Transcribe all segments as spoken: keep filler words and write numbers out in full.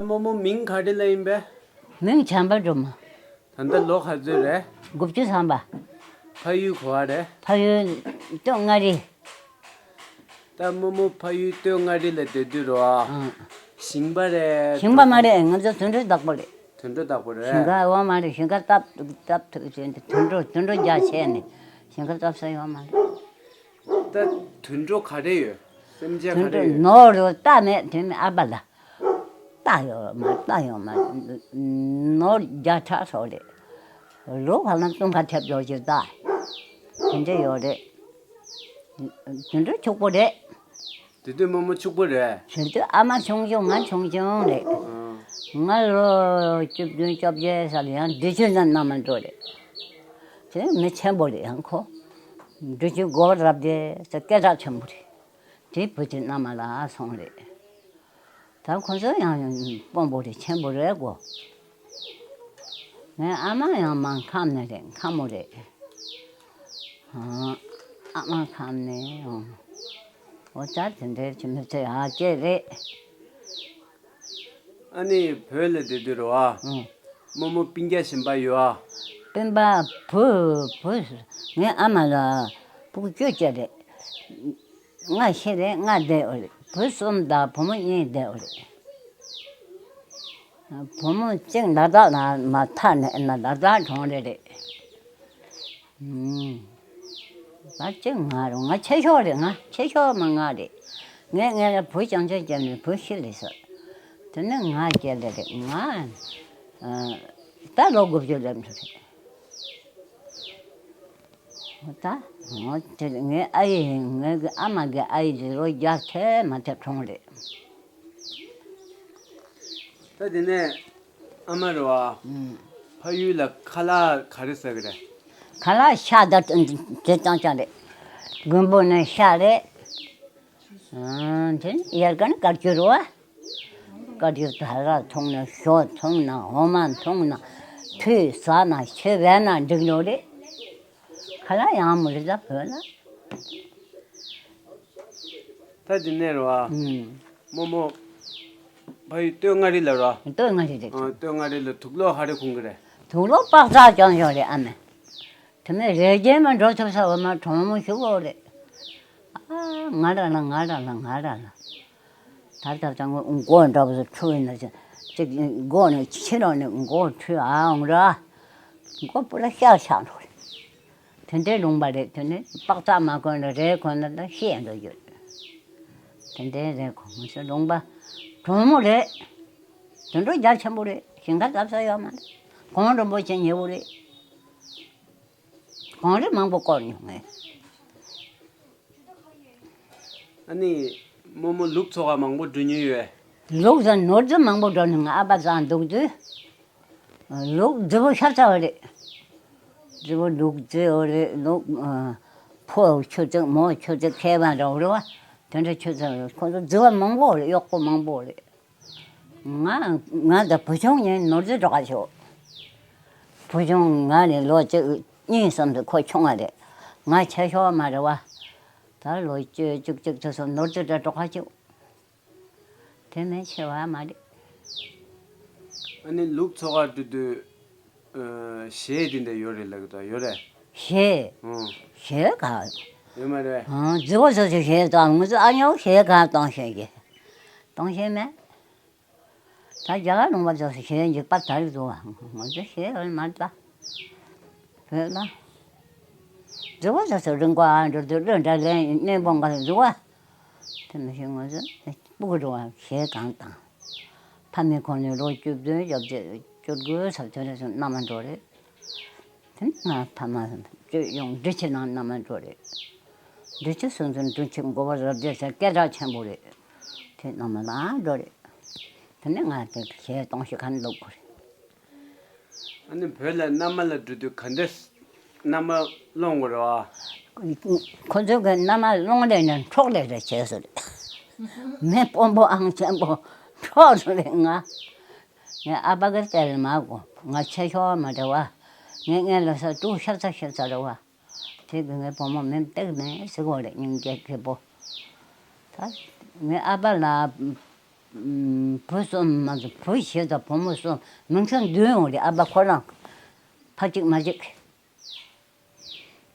རྨོ་མོ་མིང་ག་རེ་ལབ་ཡིན་པས། མིང་བྱམས་པ་སྒྲོལ་མ། ད་ལྟ་ལོ་ག་ཚོད་རེད། དགུ་བཅུ་ཐམ་པ། ཕ་ཡུལ་ག་པར་རེད། ཕ་ཡུལ་སྟོད་མངའ་རིས། ད་རྨོ་མོ་ཕ་ཡུལ་སྟོད་མངའ་རིས་ལ་བསྡད་དུས་རེད་པ། ཨང་། ཞིང་པ་རེད། ཞིང་པ་མ་རེད། ང་ཚོ་དུད་འགྲོ་བདག་པོ་རེད། དུད་འགྲོ་བདག་པོ་རེད། ཞིང་ཁ་ཡོད་མ་རེད། ཞིང་ཁ་བཏབ་བཏབ་ཐུབ་ཟེར་ནས་དུད་འགྲོ་དུད་འགྲོ་རྒྱག་བྱས་ནས་ཞིང་ཁ་བཏབ་ས་ཡོད་མ་རེད། ད་དུད་འགྲོ་ག་རེ་ཡོད། སེམས་ཅན་ག་དུད་རེ་འགྲོ་ཡོད། ནོར་རོ་རྟ་མེད། དེ་མིན་ཨ་ཕ་ལ། རྟ་ཡོད་མ་རྟ་ཡོད་མ། ནོར་བརྒྱ་ཕྲག་སོགས་རེད། ལོ་གང་ན་བཙོན་ཁ་ཐེབས་འགྲོ་ཅིག་ད། དེ་འདྲ་ཡོད་རེད། དུད་འགྲོ་ཕྱུག་པོ་རེད། དེ་དུས་རྨོ་མོ་ཕྱུག་པོ་རེད། དེ་དུས་ཨ་མ་ཆུང་ཆུང་ང་ཆུང་ཆུང་རེད། ཨང་། ང་ལོ་བཅུ་བདུན་བཅོ་བརྒྱད་ཙམ་ལ་ཡང་འབྲི་ཆུའི་ནང་མནའ་མ་འགྲོ་རེད། དེ་མི་ཆེན་པོ་རེད་ཡང་ཁོ། འབྲི་ཆུའི་སྒོ་རབ་རྒྱས་སྐད་གྲགས་ཆེན་པོ་རེད། དེ་བུ་དེ་མནའ་མ་ལ་སོང་རེད། ད་ཁོ་ཚོ་ཡང་དཔོན་པོ་རེད། ཆེན་པོ་རེད་གོ། ངའི་ཨ་མ་ཡང་མར་ཁམས་ནས་རེད། ཁམས་མོ་རེད། ཨ་མ་ཁམས་ནས་འོ་ད་དེ་འདྲའི་ཁྱིམ་མི་ཚོ་ཡང་སྐྱེས་རེད། ཨ་ནི་བོད་ལ་བསྡད་དུས་རེད་པ། ཨང་། རྨོ་མོ་སྤུན་ཀྱག་གཞན་པ་ཡོད་ཨ། སྤུན་པ་བུ་བུ་ངའི་ཨ་མ་ལ་ཕྲུ་གུ་བཅུ་བཅས་རེད། ང་ཤི་རེད། ང་བསྡད་ཡོད་རེད། བུ་གསུམ་དང་བུ་མོ་གཉིས་བསྡད་ཡོད་རེད། བུ་མོ་གཅིག་ལ་དྭགས་ལ་མར་ཐར་ནས་ན་ལ་དྭགས་གྲོངས་རེད་རེད། ཨུམ། ད་གཅིག་ང་རེད། ང་ཆེ་ཤོས་རེད། ང་ཆེ་ཤོས་མ་ང་རེད། ངས་ངས་ལ་བུ་རྐྱང་རྐྱང་སྐྱེས་ནས་བུ་ཤི་ལས་སོ། དེ་ནས་ང་སྐྱེས་ལས་རེད། ང་ཨ་ད་ལོ་དགུ་བཅུ་ལོན་རེད། ད་ངོ་དེ་ངའི་ཨ་ཡེ་ཡིན། ངའི་གི་ཨ་མ་གི་ཨ་ཡེ་དེ་ལོ་བརྒྱ་ཐེབས་མ་ཐེབས་གྲོངས་རེད། ད་དེ་ནས་ཨ་མ་རེད་པ། ཨུམ། ཕ་ཡུལ་ལ་ཁ་ལག་ག་རེ་ཟ་གི་རེད། ཁ་ལག་ཤ་དང་དེ་རྐྱང་རྐྱང་རེད། མགོན་པོ་ནས་ཤ་རེད། ཨང་། དེ་ནས་དབྱར་ཁ་ནི་དཀར་ཆུ་རེད་པ། དཀར་ཆུ་དར་ར་འཐུང་ན་ཞོ་འཐུང་ན་འོ་མ་འཐུང་ན་ཕུད་ཟ་ན་ཆུ་བལ་ན་འགྲིག་ལོ་རེད། ཁ་ལག་ཡག་མོ་རེད་ད་བོད་ལ། ད་དེ་ནས་རེད་པ། ཨུམ། རྨོ་མོ་ཕ་ཡུལ་སྟོད་མངའ་རིས་ལ་རེད་པ། སྟོད་མངའ་རིས་རེད། ཨ། སྟོད་མངའ་རིས་ལ་དུག་སློག་ག་རེ་འཁུར་གི་རེད། དུག་སློག་པགས་ཚག་རྐྱང་རྐྱང་རེད་ཨ་མ། དེ་མིན་རེ་རྒྱན་མ་འགྲོ་ཐུབ་ས་འོ་མ་གྲོང་མོ་ཞུ་གོ་རེད། ཨ་ང་ར་ལ་ང་ར་ལ་ང་ར་ལ། ད་ལྟ་ད་མགོ་འདྲ་པོ་ཚོ་འཁྲུ་ཡིན་ན་ཅི་ཅིག་མགོ་ནས་ཕྱི་ལོགས་ནས་མགོ་འཁྲུ་ཨ་འོང་ར། མགོ་པུ་ར་ཤག་ཤག་འགྲོ་རེད། དེ་འདྲའི་ལུང་པ་རེད། དེ་ནི་པགས་ཚག་མ་གོན་ལ་རས་གོན་ལ་ཤི་ཡང་འགྲོ་རྒྱུ་རེད། དེ་འདྲའི་རས་གོན་མི་ཤེས། ལུང་པ་གྲོང་མོ་རེད། དུད་འགྲོ་རྒྱ་ཆེན་པོ་རེད། ཞིང་ཁ་འདབ་ས་ཡོད་མ་རེད། གངས་རིན་པོ་ཆེ་ཉེ་བོ་རེད། གངས་རི་མང་པོ་བསྐོར་མྱོང་ངས། ཨ་ནི་རྨོ་མོ་ལུག་འཚོ་ག་མང་པོ་འགྲོ་མྱོང་ཡོད། ལུག་ཟ་ནོར་རྫི་མང་པོ་འགྲོ་ནས་ང་ཨ་ཕ་ཚང་འདུག་དུས། ལུག་རྫི་བོ་ཤ་ཚ་བ་རེད། རྫི་བོ་ལུག་རྫི་བོ་རེད། ལུག་ཨ་ཕོ་ཆུ་ཚོད་མོ་ཆུ་ཚོད་ཁྱད་པར་འདྲ་བོ་རེད་པ། དེ་འདྲ་ཆུ་ཚོད་ཁོ་ཚོ་རྫི་བ་མང་པོ་རེད། གཡོག་པོ་མང་པོ་རེད། ང་ང་དང་བུ་ཆུང་གཉིས་ནོར་རྫི་འགྲོ་ག་ཆོག་བུ་ཆུང་ང་ནི་ལོ་གཅིག་གཉིས་ཙམ་དུ་ཁོ་ཆུང་བ་རེད། ང་ཆེ་ཤོས་མ་རེད་པ། ད་ལོ་བཅུ་བཅུ་གཅིག་དུ་སོང་ནོར་རྫི་འདྲ་འགྲོ་ག་ཆོག་དེ་མིན་ཆེ་བ་མ་རེད། ཨ་ནི་ལུག་འཚོ་ག་འགྲོ་དུས། ཨ། གཞས་དེ་འདྲ་ཡོད་རེད་ལབ་ཀྱི་འདུག་ཡོད་རེད། གཞས། ཨང་། གཞས་ག་ཡོད་མ་རེད། ཨང་། རྫི་བོ་ཚོ་ཚོ་གཞས་གཏོང་། ང་ཚོ་ཨ་ཉོག་གཞས་ག་གཏོང་ཤེས་ཀྱི། གཏོང་ཤེས་མེད། ད་རྒྱ་གར་ལུང་པ་ཚོ་གཞས་འཇིགས་པ་དར་འདུག་ང་ཚོ་གཞས་ཡོད་མ་རེད་ད། བོད་ལ། རྫི་བོ་ཚོ་ཚོ་རིང་གོ་ཨ་འགྲོ་དུས་གླུ་འདྲ་ལེན་གླེན་པོ་འགའ་འདུག་བ། དེ་མི་ཤེས། ང་ཚོ་སྤུ་གུ་འགྲོ་བ་གཞས་གང་བཏང་། ཕ་མའི་གོང་ནས་ལོ་བཅུ་བདུན་བརྒྱད་ཅུ་དགུ་ཙམ་དེ་འདྲ་ཚོ་མནའ་མ་འགྲོ་རེད། དེ་ནས་ང་ཕ་མ་བཅོས་ཡོང་འབྲི་ཆུ་ནང་མནའ་མ་འགྲོ་རེད། འབྲི་ཆུ་སོང་ཙང་འབྲི་ཆུ་མགོ་བོ་རབ་རྒྱས་ཟེར་སྐད་གྲགས་ཆེན་པོ་རེད། དེ་མནའ་མ་ལ་འགྲོ་རེད། དེ་ནས་ང་དེ་གཞས་གཏོང་ཤེས་ག་ནས་ལབ་དགོས་རེད། ཨ་ནི་བོད་ལ་མནའ་མ་ལ་འགྲོ་དུས་ག་འདྲས་མནའ་མ་སློང་དགོས་རེད་པ། ཁོ་ཚོས་གི་མནའ་མ་སློང་ལས་ནས་འཕྲོག་ལས་རེད་བྱས་སོ་རེད། མི་དཔོན་པོ་ཨང་ཆེན་པོ་འཕྲོག་སོ་རེད་ང་། ངའི་ཨ་ཕ་གིར་བལྟས་ལ་མ་གོ་ང་ཆེ་ཤོས་མ་རེད་པ། ངས་ངའི་ལོ་ས་དྲུག་ཤར་ཚ་ཤར་ཚ་རེད་པ། དེ་གི་ངའི་བུ་མོ་མིང་སྟེགས་མེད་ཟེར་གོ་རེད། སྙིང་རྗེ་རྒད་པོ། ད་ངའི་ཨ་ཕ་ལ་ བུ་གསུམ་མ་གཏོགས་བུ་བཞི་དང་བུ་མོ་གསུམ། མིང་ཚང་བདུན་ཡོང་རེད། ཨ་ཕ་ཁོ་རང་ཕ་གཅིག་མ་གཅིག་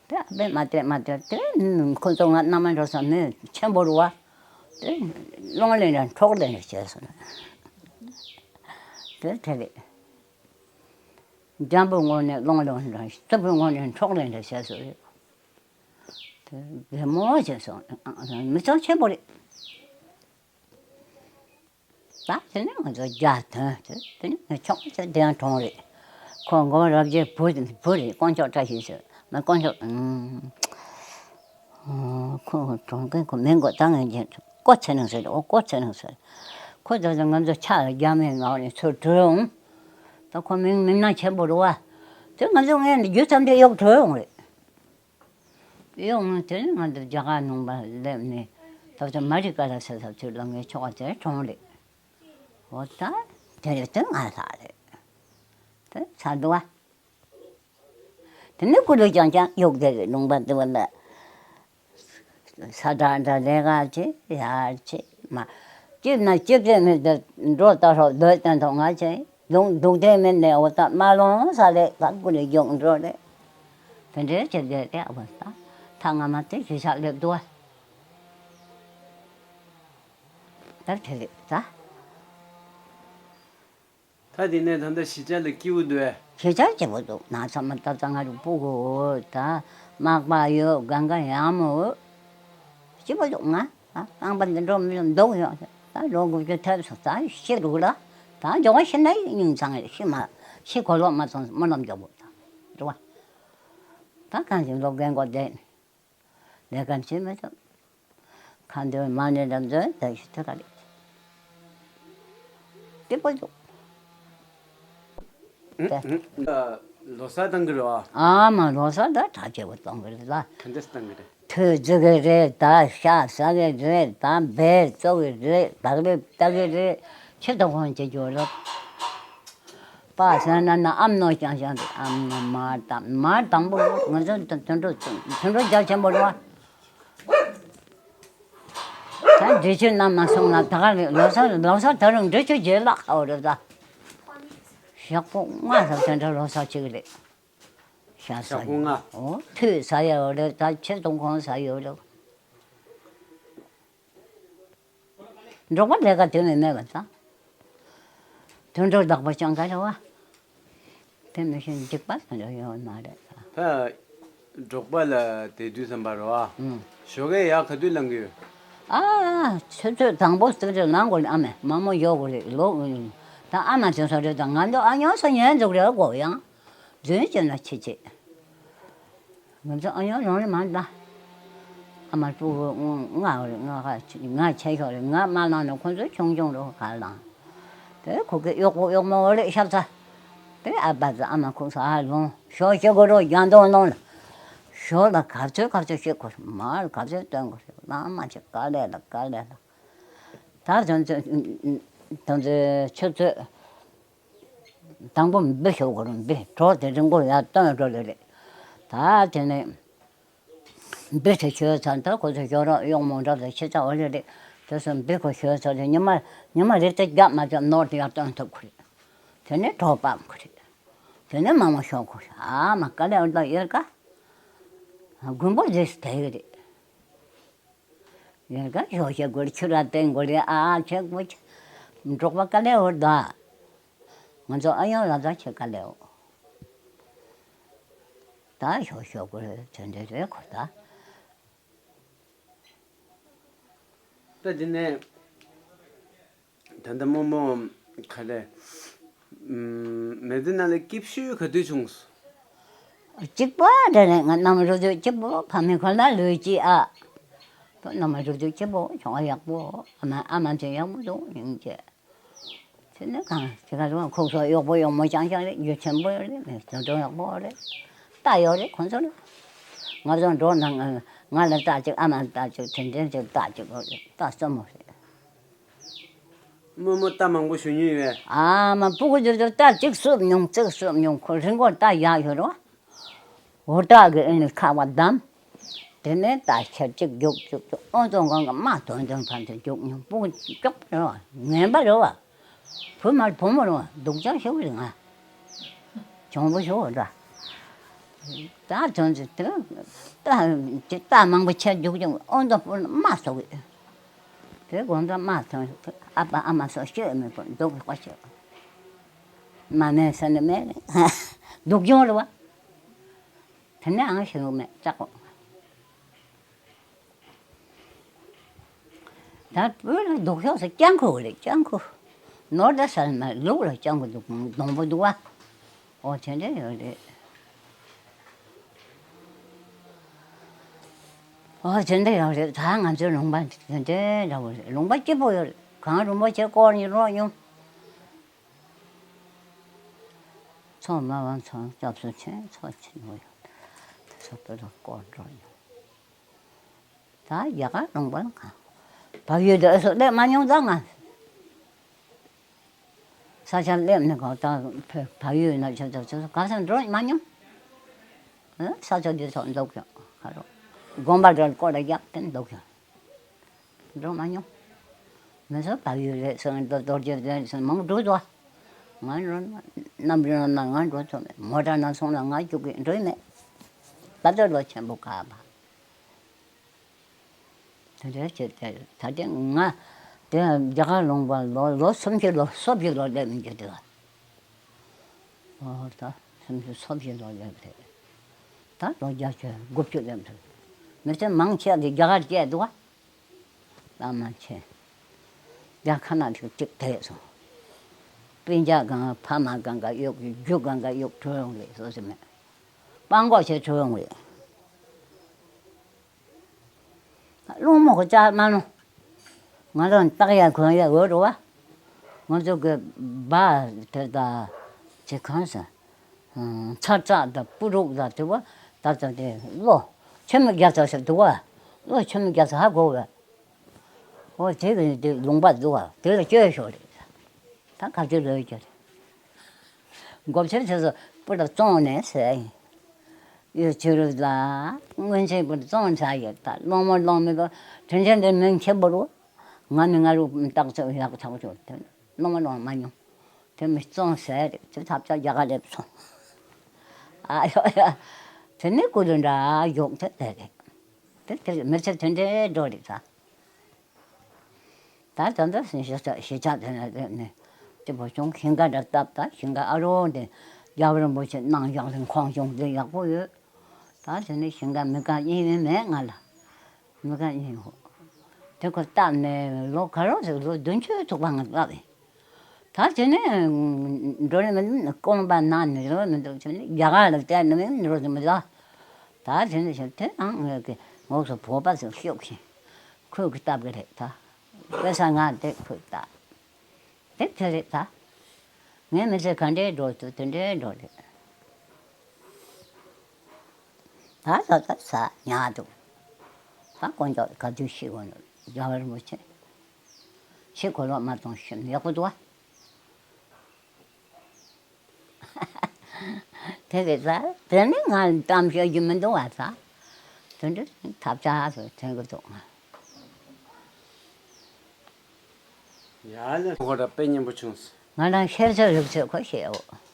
དེ་ཨ་ཕས་མ་སྟེར་མ་སྟེར་དེ། ཁོ་ཚོ་ང་མནའ་མ་འགྲོ་ས་མི་ཆེན་པོ་རུ་བ། དེ་སློང་ལེན་ར་འཕྲོག་ལེན་ར་བྱས་སོང་། དེ་དེ་རེད། འཇམ་པོའི་ངོས་ནས་སློང་ལེན་ར། རྩུབ་པོའི་ངོས་ནས་འཕྲོག་ལེན་ར་བྱས་སོང་རེད། དེ་རྒན་མོ་བྱས་སོང་། མི་ཚང་ཆེན་པོ་རེད། ད་དེ་ནས་ང་ཚོ་རྒྱ་དོན་དེ་དེ་ནས་ངའི་ཆུང་མ་ཚོ་བདེན་གྲོང་རེད། ཁོ་མགོ་རབ་རྒྱས་བུ་བུ་རེད། དཀོན་མཆོག་བཀྲ་ཤིས་ཟེར་ན། དཀོན་མཆོག་ཨུམ། ཁོ་གྲོང་ཁྱེར་ཁོ་མིང་གོ་ད་ངས་རྗེས་ཀོ་ཚེ་རིང་ཟེར། ཨོ་ཀོ་ཚེ་རིང་ཟེར། ཁོ་ད་ང་ཚོ་ཕྱག་རྒྱ་མའི་ངག་ནས་ཚུར་བྲོས་འོང་། ད་ཁོ་མིང་མིང་ན་ཆེན་པོ་རུ་བ། དེ་ང་ཚོ་ངས་རྒྱུ་ཙམ་དེ་གཡོག་བྲོས་འོང་རེད། གཡོག་ངོས་དེ་ནས་ང་ཚོ་རྒྱ་གར་ནང་པ་སླེབས་ནས་ད་ལྟ་མ་རི་ཀ་ར་ཟེར་ས་ཚུར་ལ་ངའི་ཆོག་པ་དེ་གྲོང་རེད། འོ་ད་དེ་རེད། དེ་ང་ལྷག་རེད། དེ་ཚ་འདུག་བ། དེ་ནས་ཀུ་ལུ་ཀྱང་ཀྱང་གཡོག་དེ་རེད། ལུང་པ་དེ་བ་ལ། ས་དྲག་འདྲ་ལས་ཀ་བྱེད་ཡར་བྱེད་མ། སྐྱིད་ན་སྐྱིད་དེ་མི་དེ་འགྲོ་ལྟ་ཧྲོག་སྡོད་དེ་མཐོང་ང་བྱེད། ལུང་སྡུག་དེ་མི་ནས་འོ་ད་མ་ལོང་ས་རེད། ད་ཀུ་ལུ་གཡོག་འགྲོ་རེད། དེ་འདྲའི་བྱེད་དེ་དེ་འོ་ད་ཐ་ང་མ་དེ་གཞིས་ཆགས་སླེབས་འདུག་བ། ད་དེ་རེད་ད། ད་དེ་ནས་ད་ལྟ་གཞིས་ཆགས་ལ་སྐྱིད་པོ་འདུག་ཨེ། གཞིས་ཆགས་སྐྱིད་པོ་འདུག་ན་ཚ་མ་ད་ཚ་ང་རུ་སྤུ་གུ་ད་མག་པ་ཡོད། གང་ག་ཡག་མོ་ཡོད། སྐྱིད་པོ་འདུག་ང་ཨ་རྐང་པ་འདི་འགྲོ་མི་འདུག་ཡོང་ད་ལོ་དགུ་བཅུ་ཐེབས་སོང་། ད་ཤི་རུག་ལ་ད་འབྱུང་བ་ཤི་ན་སྙིང་ཚང་ཤི་མ་ཤི་གོ་ལོག་མ་སོང་། སྨོན་ལམ་རྒྱོབ་དགོས་ད་འགྲོ་བ། ད་གང་ཞིག་ལོ་རྒན་གོ་བསྡད་ནས། ལས་ཀ་བྱེད་མི་ཐུབ། ཁ་འདོན་མ་ཎི་རབ་འདོན་ད་ཞིག་ཐུབ་ཀ་རེད། སྐྱིད་པོ་འདུག་ལོ་གསར་བཏང་གི་རེད་བ། ཨ་མ་ལོ་གསར་ད་གྲ་རྒྱས་པོ་གཏོང་གི་རེད་ལ། ག་འདྲས་བཏང་གི་རེད། ཐུག་འཛུགས་ཀྱི་རེད། ད་ཤ་ཟ་གི་རེད། ད་བལ་བཙོ་གི་རེད། བག་ལེབ་ལྟ་གི་རེད། ཕྱི་དང་ཁོང་བྱེད་རྒྱུ་རེད། པ་ཟེར་ན་ན་ཨམ་ནོ་ཀྱང་ཀྱང་འདུག་ཨམ་ནོ་མར་དང་མར་དང་པོ་ང་ཚོ་དུད་འགྲོ་དུད་འགྲོ་རྒྱ་ཆེན་པོ་རེད་བ། ད་འབྲི་ཆུ་ནམ་མ་སོང་ན་ད་ག་རེད། ལོ་གསར་ལོ་གསར་ད་རུང་འབྲི་ཆུ་རྗེས་ལག་ཁ་བ་རེད་ད། ཞག་པོ་ལྔ་ཟ་དེ་འདྲ་ལོ་གསར་ཅིག་རེད། ཤ་ཟ་ཞག་པོ་ཡོད། ལྔ། འོ་ཐུད་ཟ་ཡ་ཡོད་རེད། ད་ཕྱིར་དུང་ཁོང་ཟ་ཡོད་རེད། འབྲོག་པ་ལས་ཀ་དེ་མི་མེད་པ་དང་། དུད་འགྲོ་བདག་པོ་སྤྱང་ཀ་རེད་བ། དེ་མི་ཤེས་འཇིགས་པ་དེ་འདྲ་ཡོད་མ་རེད། ད་འབྲོག་པ་ལ་དེ་དུས་ཙམ་པ་རེད་བ། ཨུམ། ཞོགས་ཀས་ཡར་ག་དུས་ལངས་ཀྱི་ཡོད། ཨ། ཆུ་ཚོད་དང་པོ་གསེར་ཁྲི་ལངས་དགོས་རེད། ཨ་མས་མ་མོ་ཡོད་དགོས་རེད་ལོ། ད་ཨ་མ་དེ་ཚོ་རེད། ད་ང་ཚོ་ཨ་ཉོ་ས་ཉན་འཇུག་རེད་གོ། ཡང་རྫུན་བྱས་ན་ཆི་ཆི། ང་ཚོ་ཨ་ཡོང་རང་ལས་མ་འདའ། ཨ་མ་སྤུ་གུ་ང་རེད། ང་ཁ་ང་ཆེ་ཤོས་རེད། ང་མ་ལངས་ན་ཁོ་ཚོ་ཆུང་ཆུང་རུ་ག་ལངས། དེ་ཁོ་གི་གཡོག་པོ་གཡོག་མོ་རེད་ཤག་ཚ། དེ་ཨ་ཕ་ཚོ་ཨ་མ་ཁུག་ས་ཨ་ལོང་ཞོ་ཤེ་གོ་རོ་རྒྱ་མདོ་ནང་ལ། ཞོ་ལ་གབ་ཚོད་གབ་ཚོད་ཤེ་གོ་མར་གབ་ཚོད་སྟོན་གོ་ལ་མ་ཆེ་ག་ལེ་ལ་ག་ལེ་ལ། ད་དོན་ཚོད་དོན་ཚོད་ཆུ་ཚོད། དང་པོ་འབི་ཤོག་གོ་རུ་འབི་གྲོགས་དེ་རིང་གོ་ཡར་བཏོན་འགྲོ་ལེ་རེད། ད་དེ་ནས་འབི་དེ་ཤོད་ཚར། ད་ཁོ་ཚོ་ཞོ་རོགས་གཡོག་མོ་འདྲ་དེ་ཕྱི་ཚ་འོ་ལེ་རེད། དེ་ཚོ་འབི་ཁོ་ཤོད་ཚར་དེ་ཉི་མ་ཉི་མ་རེ་ལྟར་རྒྱག་མ་རྒྱག་ནོར་དེ་ཡར་བཏོན་ཐུབ་ཁོ་རེད། དེ་ནས་གྲོགས་པའམ་ཁོ་རེད། དེ་ནས་མ་མོ་ཤོག་གོ་ཨ་མ་ཀ་ལེ་འོ་ད་ཡོད་ཀ། དགུན་པོ་རྗེས་དེ་གི་རེད། ཡོད་ཀ་ཞོ་ཤེ་གོ་རེད། ཆུ་ར་བཏོན་གོ་རེད། ཨ་ཆེ་གོ་ཆེ། འབྲོག་པ་ཀ་ལེ་འོ་ད། ང་ཚོ་ཨ་ཡོང་ལ་ད་ཆེ་ཀ་ལེའོ། ད་ཞོ་ཤོ་གོ་དེ་འདྲ་རེད་ཁོ་ད། ད་དེ་ནས་ད་ལྟ་རྨོ་མོ་ག་རེ། མི་ཚེ་ནང་ལ་སྐྱིད་ཤོས་ག་དུས་བྱུང་སོང་། གཅིག་པ་དེ་ནས་ང་རྣམ་རོ་དུས་སྐྱིད་པོ་ཕ་མའི་ཁོ་ན་ལུས་ཀྱི་ཨ། ད་རྣམ་རོ་དུས་སྐྱིད་པོ་ཆུང་བ་ཡག་པོ་ཨ་མ་ཨ་མ་ཚོ་ཡག་པོ་འདུག་སྙིང་རྗེ། དེ་ནས་གང་དེ་ག་རེ་ཁོག་སོགས་གཡོག་པོ་གཡོག་མོ་རྐྱང་རྐྱང་རེད། རྒྱུ་ཆེན་པོ་ཡོད་རེད། མི་ཚོ་འགྲོ་ཡག་པོ་རེད། རྟ་ཡོད་རེད་ཁོང་ཚོ་ལ། ང་ཚོ་འགྲོ་ན་ང་ལ་རྟ་གཅིག་ཨ་མ་རྟ་གཅིག་དེ་འདྲའི་གཅིག་རྟ་གཅིག་ཡོད་རེད། རྟ་རྩེ་མོ་རེད། རྨོ་མོ་རྟ་མང་པོ་ཞོན་མྱོང་ཡོད། ཨ་མ་སྤུ་གུ་དེ་ཚོ་རྟ་གཅིག་བསུབ་མྱོང་གཅིག་བསུབ་མྱོང་། ཁོ་རི་མགོར་རྟ་བཞག་ཡོད་རེད་བ། འུར་སྟག་གི་ཨེ་ནི་ཁ་བ་བསྡམས། དེ་ནས་ད་ཆར་གཅིག་རྒྱུག་རྒྱུག་རྒྱུག་ཨོ་ཙོ་གང་གི་དམག་དོན་དོན་ཕན་ཚུན་རྒྱུག་མྱོང་། སྤུ་གུ་སྐྱོག་པ་རེད་བ། ངན་པ་རེད་བ། བུ་མ་རེད་བུ་མོ་རེད་བ། སྡུག་ཅག་ཞིག་རེད། ང་གྱོང་པོ་ཞིག་རེད། ད་དོན་ཚེ་དེ་ད་དེ་རྟ་མང་པོ་ཆར་རྒྱུག་རྒྱུག་ཨོ་ཙོ་སྤུ་ན་དམག་ཚོགས་གི། དེ་དགོང་དག་དམག་ཚོགས་ཨ་ཕ་ཨ་མ་སོགས་ཤོད་མེད་པར་སྡུག་གི་ཁ་ཤོད། མ་མེད་ས་ནས་མེད་རེད། སྡུག་གྱོང་རེད་བ། དེ་ནས་ཨང་ཞེ་དྲག་མེད་ཙག་གོ། ད་བོད་ལ་སྡུག་ཤོས་སུ་སྤྱང་ཁུ་རེད། སྤྱང་ཁུ། ནོར་ད་ས་ལ་མ་ལུག་ལ་སྤྱང་ཁུ་འདུག་སྡོང་པོ་འདུག་བ། ཨོ་དེ་འདྲ་ཡོད་རེད། ཨོ་དེ་འདྲ་ཡོད་རེད། ད་ང་ཚོའི་ལུང་པ་དེ་འདྲ་འདྲ་བོ་རེད། ལུང་པ་སྐྱིད་པོ་ཡོད་རེད། གངས་རིན་པོ་ཆེ་སྐོར་ནས་རོགས་ཡོང་། ཚོང་མ་བང་ཚོང་སྐྱབས་སུ་ཆེན་ཚོ་ཆེན་མོ་ཡོད། དེ་ཚོ་དཔེ་ལ་སྐོར་འགྲོ་ཡོང་། ད་རྒྱ་གར་ལུང་པ་ལ་གང་། བལ་ཡུལ་དུ་ཨེ་སོ་སླེབས་མ་མྱོང་། ད་ང་ས་ཆར་སླེབས་ནས་གང་ད་བལ་ཡུལ་ན་ཆ་ཚ་ཚ་ག་ས་འགྲོ་མ་མྱོང་། ཨ་ས་ཆ་འདི་ཚོ་འདུག་ཀྱང་ཁ་རོག་དགོན་པ་འདྲ་སྐོར་ར་རྒྱབ་སྟེ་འདུག་ཀྱང་། འགྲོ་མ་མྱོང་། མི་ཚོ་བལ་ཡུལ་རེད་ཟེར་ནས་རྡོ་རྡོ་རྗེ་རེད་ཟེར་ནས་མང་འགྲོ་འདུག་ང་འགྲོ་ན་གནམ་རི་ནང་ང་འགྲོ་ཐུབ་མེད། མོ་ཊ་ནང་སོང་ལ་ང་རྒྱུག་གི་འགྲོ་ཡི་མེད། ད་ལྟ་ལོ་ཆེན་པོ་ག་པ། དེ་འདྲ་བྱས་ཏེ་ད་ལྟ་ང་དེ་རྒྱ་གར་ལུང་པ་ལོ་ལོ་སུམ་ཅུ་ལོ་སོ་བཞི་ལོ་སླེབས་མི་འགྱུར་དེ་ལ། ཨོ་ད་སུམ་ཅུ་སོ་བཞི་ལོ་སླེབས་རེད། ད་ལོ་བརྒྱད་ཅུ་དགུ་བཅུ་སླེབས་འདུག་མི་ཚེ་མང་ཆེ་བ་དེ་རྒྱ་གར་སྐྱེས་འདུག་བ། བླ་མ་ཆེ། རྒྱ་ཁ་ན་ཐུག་ཅིག་དེད་སོང་། སྤུན་ཀྱག་གང་ཕ་མ་གང་ག་གཡུག་རྒྱུ་གང་ག་གཡུག་བྲོས་ཡོང་རེད། སོ་སོ་མེད། སྤང་གོག་བྱས་བྲོས་ཡོང་རེད། སློང་མོ་གི་ལྕགས་མ་ལོང་། ང་རང་བཏགས་ཡ་གོན་ཡ་འོ་རུ་བ། ང་ཚོ་གི་སྦ་དེ་ད་ཅི་གང་ཟེར། ཚ་ཙག་དང་སྤུ་རུག་དང་དེ་བ་ད་ལྟ་དེ་གློ་ཆེན་མོ་རྒྱག་ཚར་ཟེར་འདུག་བ། གློ་ཆེན་མོ་རྒྱག་ཚར་ཧ་གོ་བས། ཨོ་དེ་གི་དེ་ལུང་པ་འདུག་བ། དེ་ལ་སྐྱོལ་ཤོག་རེད། ད་ག་ཚོད་ལོས་ཀྱི་རེད། མགོ་ཕྱིར་ཚེ་སོ་སྤུ་ལ་བཙོང་ནས་ཟེར་ཡིན། ཡོད་ཕྱི་རུ་ལ་སྔོན་ཆད་སྤུ་ལ་བཙོང་ཚར་ཡོད། ད་སློང་མོ་སློང་མི་དགོས། དྲིན་ཆེན་འདི་མིང་ཆེན་པོ་རུ། ང་ནི་ང་རུ་བཏགས་ཚོད་ཡག་ཐག་ཆོད་དེ་སློང་མོ་སློང་མ་མྱོང་། དེ་མི་བཙོང་ཟེར་རེད། དེ་ཐབས་ཆག་རྒྱ་གར་སླེབས་སོང་། ཨ་ཡོ་ཡ། དེ་ནི་ཀུ་ལུ་འདྲ་ཡོག་དེ་དེ་རེད། དེ་དེ་མི་ཚེ་དེ་འདྲའི་འགྲོ་རེད་ད། ད་ད་ལྟ་ཞེ་ཆགས་ཞེ་ཆགས་དེ་ན་དེ་ནས་དེ་བོ་ཆུང་ཞིང་ཁ་འདྲ་བཏབ། ད་ཞིང་ཁ་ཨ་རོ་དེ་རྒྱལ་བ་རིན་པོ་ཆེ་གནང་ཡག་ལས་ཁོང་ཆུང་དེ་ཡག་པོ་ཡོད། ད་དེ་ནས་ཞིང་ཁ་མི་ཁ་གཉིས་མིན་མེད་ང་ལ། མི་ཁ་གཉིས་ཧོ། དེ་ཁོ་བཏབ་ནས་ལོ་ག་རོ་ཟེར་ལོ་བདུན་ཅུ་ཐུག་པ་ང་བཏབ་ཡིན། ད་དེ་ནས་འགྲོ་ནས་མི་རྐང་པ་ན་ནས་རོ་མི་འདུག་དེ་ནས་རྒྱ་གར་ལ་བལྟས་ནས་མི་འགྲོ་ནས་མི་ལ། ད་དེ་ནས་དེ་ནང་ངོས་ཀྱི་ངོགས་སུ་བོད་པ་ཚོ་ཤོག་ཤིང་ཁོས་ཀྱི་བཏབ་གི་རེད་ད། དཔེ་ས་ང་དེ་ཁོས་བཏབ། དེ་དེ་རེད་ད། ངའི་མི་ཚེ་ག་འདྲའི་འགྲོ་ཐུབ་དེ་འདྲའི་འགྲོ་རེད། ད་ད་ད་ས་ཉག་འདུག་ད་དཀོན་མཆོག་ག་དུས་ཤི་དགོས་ནོ་རྒྱལ་བ་རིན་པོ་ཆེ། ཤི་གོ་ལོག་མ་གཏོང་ཤི་ཡག་པོ་འདུག་བ། དེ་རེད་ད། དེ་ནི་ང་གཏམ་ཤོད་རྒྱུ་མི་འདུག་བ་ད། དེ་འདྲ་ཐབས་ཆག་ཏུ་དྲན་གི་འདུག་ང་། ཡ་ལ་ཁོ་ར་དཔེ་སྙན་པོ་བྱུང་སོང་། ང་རང་ཤེས་ཚོད་རིག་ཚོད་ཁོ་ཤེས་འོ།